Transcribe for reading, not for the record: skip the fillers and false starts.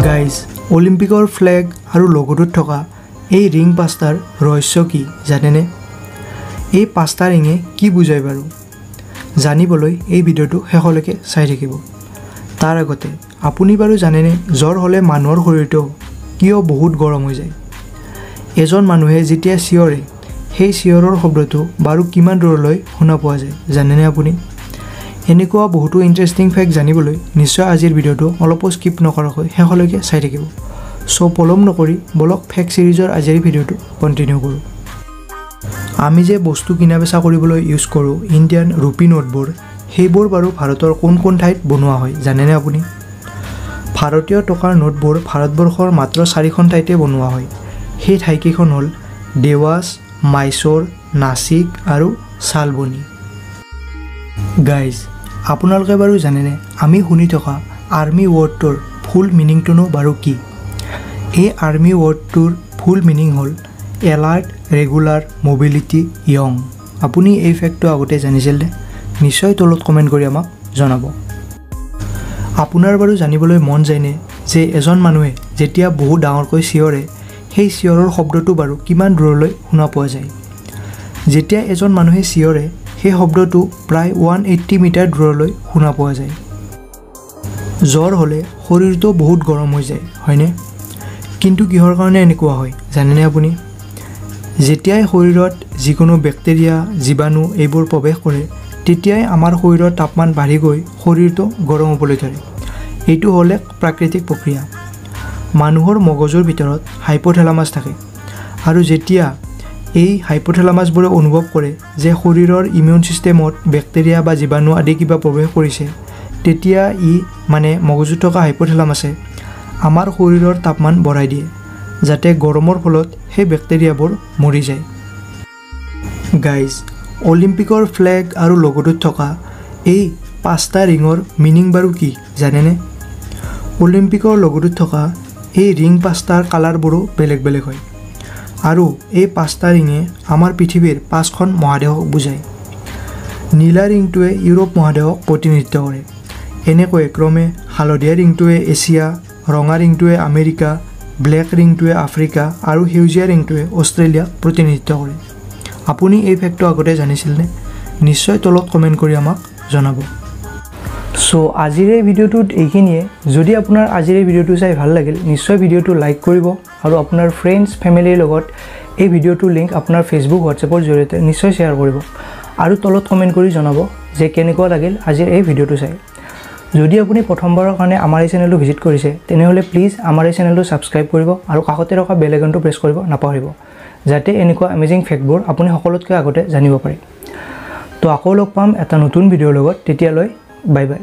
Guys, অলিম্পিকৰ flag আৰু লগোটোত থকা এই ৰিং পাঁচটাৰ ৰহস্য কি জানেনে? এই পাঁচটা ৰিঙে কি বুজায় বাৰু? জানিবলৈ এই ভিডিঅ'টো শেষলৈকে চাই থাকিব। তাৰ আগতে আপুনি বাৰু জানেনে জ্বৰ হ'লে মানুহৰ শৰীৰটো কিয় বহুত গৰম হৈ যায়? এজন মানুহে যেতিয়া চিঞৰে, সেই চিঞৰৰ শব্দটো বাৰু কিমান দূৰলৈ শুনা পোৱা যায় জানেনে আপুনি? এনেকুৱা বহুতো ইণ্টাৰেষ্টিং ফেক্ট জানিবলৈ নিশ্চয় আজিৰ ভিডিঅ'টো অলপো স্কিপ নকৰাকৈ শেষলৈকে চাই থাকিব। চ' পলম নকৰি বলক ফেক্ট ছিৰিজৰ আজিৰ ভিডিঅ'টো কণ্টিনিউ কৰোঁ। আমি যে বস্তু কিনা বেচা কৰিবলৈ ইউজ কৰোঁ ইণ্ডিয়ান ৰুপি নোটবোৰ, সেইবোৰ বাৰু ভাৰতৰ কোন কোন ঠাইত বনোৱা হয় জানেনে আপুনি? ভাৰতীয় টকাৰ নোটবোৰ ভাৰতবৰ্ষৰ মাত্ৰ 4খন ঠাইতে বনোৱা হয়। সেই ঠাইকেইখন হ'ল দেৱাছ, মাইচৰ, নাচিক আৰু শালবনী। গাইজ, আপোনালোকে বাৰু জানেনে আমি শুনি থকা আৰ্মি ৱৰ্ডটোৰ ফুল মিনিংটোনো বাৰু কি? এই আৰ্মি ৱৰ্ডটোৰ ফুল মিনিং হ'ল এলাৰ্ট, ৰেগুলাৰ, মবিলিটি, য়ং। আপুনি এই ফেক্টটো আগতে জানিছিলনে? নিশ্চয় তলত কমেণ্ট কৰি আমাক জনাব। আপোনাৰ বাৰু জানিবলৈ মন যায়নে যে এজন মানুহে যেতিয়া বহুত ডাঙৰকৈ চিঞৰে, সেই চিঞৰৰ শব্দটো বাৰু কিমান দূৰলৈ শুনা পোৱা যায়? যেতিয়া এজন মানুহে চিঞৰে, সেই শব্দটো প্ৰায় 180 মিটাৰ দূৰলৈ শুনা পোৱা যায়। জ্বৰ হ'লে শৰীৰটো বহুত গৰম হৈ যায়, হয়নে? কিন্তু কিহৰ কাৰণে এনেকুৱা হয় জানেনে আপুনি? যেতিয়াই শৰীৰত যিকোনো বেক্টেৰিয়া, জীৱাণু এইবোৰ প্ৰৱেশ কৰে, তেতিয়াই আমাৰ শৰীৰৰ তাপমান বাঢ়ি গৈ শৰীৰটো গৰম হ'বলৈ ধৰে। এইটো হ'ল এক প্ৰাকৃতিক প্ৰক্ৰিয়া। মানুহৰ মগজুৰ ভিতৰত হাইপ'থেলামাছ থাকে আৰু যেতিয়া এই হাইপ'থেলামাছবোৰে অনুভৱ কৰে যে শৰীৰৰ ইমিউন ছিষ্টেমত বেক্টেৰিয়া বা জীৱাণু আদি কিবা প্ৰৱেশ কৰিছে, তেতিয়া ই মানে মগজুত থকা হাইপ'থেলামাছে আমাৰ শৰীৰৰ তাপমান বঢ়াই দিয়ে, যাতে গৰমৰ ফলত সেই বেক্টেৰিয়াবোৰ মৰি যায়। গাইজ, অলিম্পিকৰ ফ্লেগ আৰু লগোটোত থকা এই 5টা ৰিঙৰ মিনিং বাৰু কি জানেনে? অলিম্পিকৰ লগোটোত থকা এই ৰিং 5টাৰ কালাৰবোৰো বেলেগ বেলেগ হয় আৰু এই 5টা ৰিঙে আমাৰ পৃথিৱীৰ 5খন মহাদেশক বুজায়। নীলা ৰিংটোৱে ইউৰোপ মহাদেশক প্ৰতিনিধিত্ব কৰে। এনেকৈ ক্ৰমে হালধীয়া ৰিংটোৱে এছিয়া, ৰঙা ৰিংটোৱে আমেৰিকা, ব্লেক ৰিংটোৱে আফ্ৰিকা আৰু সেউজীয়া ৰিংটোৱে অষ্ট্ৰেলিয়াক প্ৰতিনিধিত্ব কৰে। আপুনি এই ফেক্টটো আগতে জানিছিলনে? নিশ্চয় তলত কমেণ্ট কৰি আমাক জনাব। চ' আজিৰ এই ভিডিঅ'টোত এইখিনিয়ে। যদি আপোনাৰ আজিৰ এই ভিডিঅ'টো চাই ভাল লাগিল, নিশ্চয় ভিডিঅ'টো লাইক কৰিব আৰু আপোনাৰ ফ্ৰেণ্ডছ, ফেমিলিৰ লগত এই ভিডিঅ'টোৰ লিংক আপোনাৰ ফেচবুক, হোৱাটছএপৰ জৰিয়তে নিশ্চয় শ্বেয়াৰ কৰিব আৰু তলত কমেণ্ট কৰি জনাব যে কেনেকুৱা লাগিল আজিৰ এই ভিডিঅ'টো চাই। যদি আপুনি প্ৰথমবাৰৰ কাৰণে আমাৰ এই চেনেলটো ভিজিট কৰিছে, তেনেহ'লে প্লিজ আমাৰ এই চেনেলটো ছাবস্ক্ৰাইব কৰিব আৰু কাষতে থকা বেল আইকনটো প্ৰেছ কৰিব নাপাহৰিব, যাতে এনেকুৱা এমেজিং ফেক্টবোৰ আপুনি সকলোতকৈ আগতে জানিব পাৰে। তো আকৌ লগ পাম এটা নতুন ভিডিঅ'ৰ লগত, তেতিয়ালৈ বাই বাই।